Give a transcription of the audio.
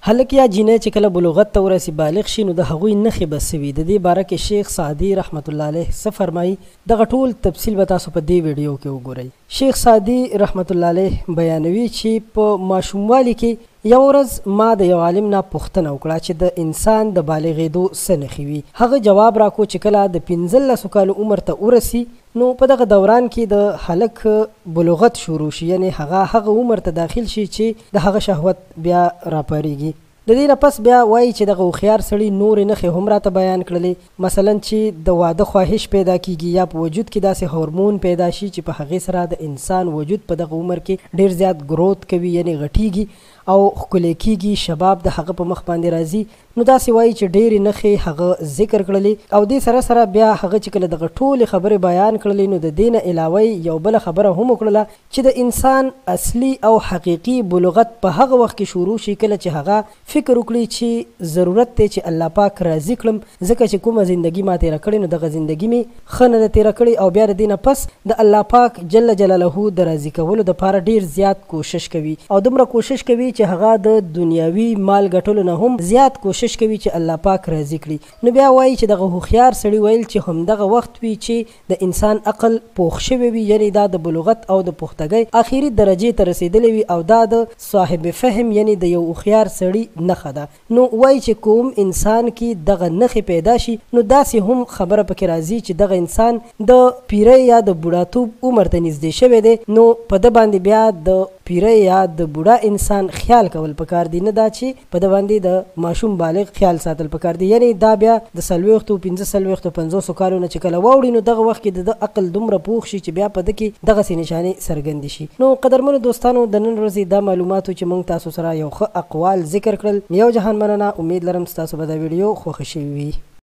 هلک یا جینۍ چې کله بلوغت ته ورسي، بالغ شي، نو د هغوی نښې به څه وي؟ د دې باره کې شیخ سعدي رحمت الله علیه څه فرمایي؟ دغه ټول تفصیل به تاسو په دې ویډیو کې وګورئ. شیخ سعدي رحمت الله علیه بیانوي چې په ماشوموالي کې یوه ورځ ما د یو عالم نه پوښتنه وکړه چې د انسان د بالغېدو څه نښې وي؟ هغه جواب راکړو چې کله د 15 کالو عمر ته ورسي، نو په دغه دوران کې د هلک بلوغت شروع شي، یعنې هغه هغه عمر ته داخل شي چې د هغه شهوت بیا راپارېږي. د دې نه پس بیا وایي چې دغه هوښیار سړي نورې نښې هم راته بیان کړلې، مثلا چې د واده خواهش پیدا کیږي یا په وجود کې داسې هورمون پیدا شي چې په هغې سره د انسان وجود په دغه عمر کې ډیر زیات ګروت کوي، یعنې غټیږي او ښکلی کیږي، شباب د هغه په مخ باندې راځي. نو داسې وایي چې ډېرې نښې هغه ذکر کړلې، او دې سره سره بیا هغه چې کله دغه ټولې خبرې بیان کړلې، نو د دې نه علاوه یې یو بله خبره هم وکړله چې د انسان اصلي او حقیقي بلوغت په هغه وخت کې شروع شي کله چې هغه فکر وکړي چې ضرورت دی چې الله پاک راضي کړم، ځکه چې کومه زندګي ما تېره کړې نو دغه زندګي مې ښه نه ده تېره کړې، او بیا د دې نه پس د الله پاک جل جلاله د راضي کولو دپاره ډېر زیات کوشش کوي، او دومره کوشش کوي چې هغه د دنیاوي مال ګټلو نه هم زیات کوشش کوي چې الله پاک راضي کړي. نو بیا وایي چې دغه هوښیار سړي ویل چې همدغه وخت وي چې د انسان عقل پوخ شوی وي، یعنې دا د بلوغت او د پختګۍ اخري درجې ته رسېدلی وي، او دا د صاحب فهم یعنې د یو هوښیار سړي نښه ده. نو وایي چې کوم انسان کې دغه نښې پیدا شي، نو داسې هم خبره پکې راځي چې دغه انسان د پیرۍ یا د بوډاتوب عمر ته نږدې شوی دی، نو په ده باندې بیا د پیرۍ یا د بوډا انسان خیال کول پکار دي، نه دا چې په ده باندې د ماشوم بالغ خیال ساتل پکار دي. یعنې دا بیا د 40، 45، 50 کالو نه چې کله واوړي، نو دغه وخت کې د ده عقل دومره پوخ شي چې بیا په ده کې دغسې نشانې څرګندې شي. نو قدرمنو دوستانو، د نن ورځې دا معلوماتو چې موږ تاسو سره یو ښه اقوال ذکر کړل. یو جهان مننه، امید لرم ستاسو به دا ویډیو خوښه شوې وي.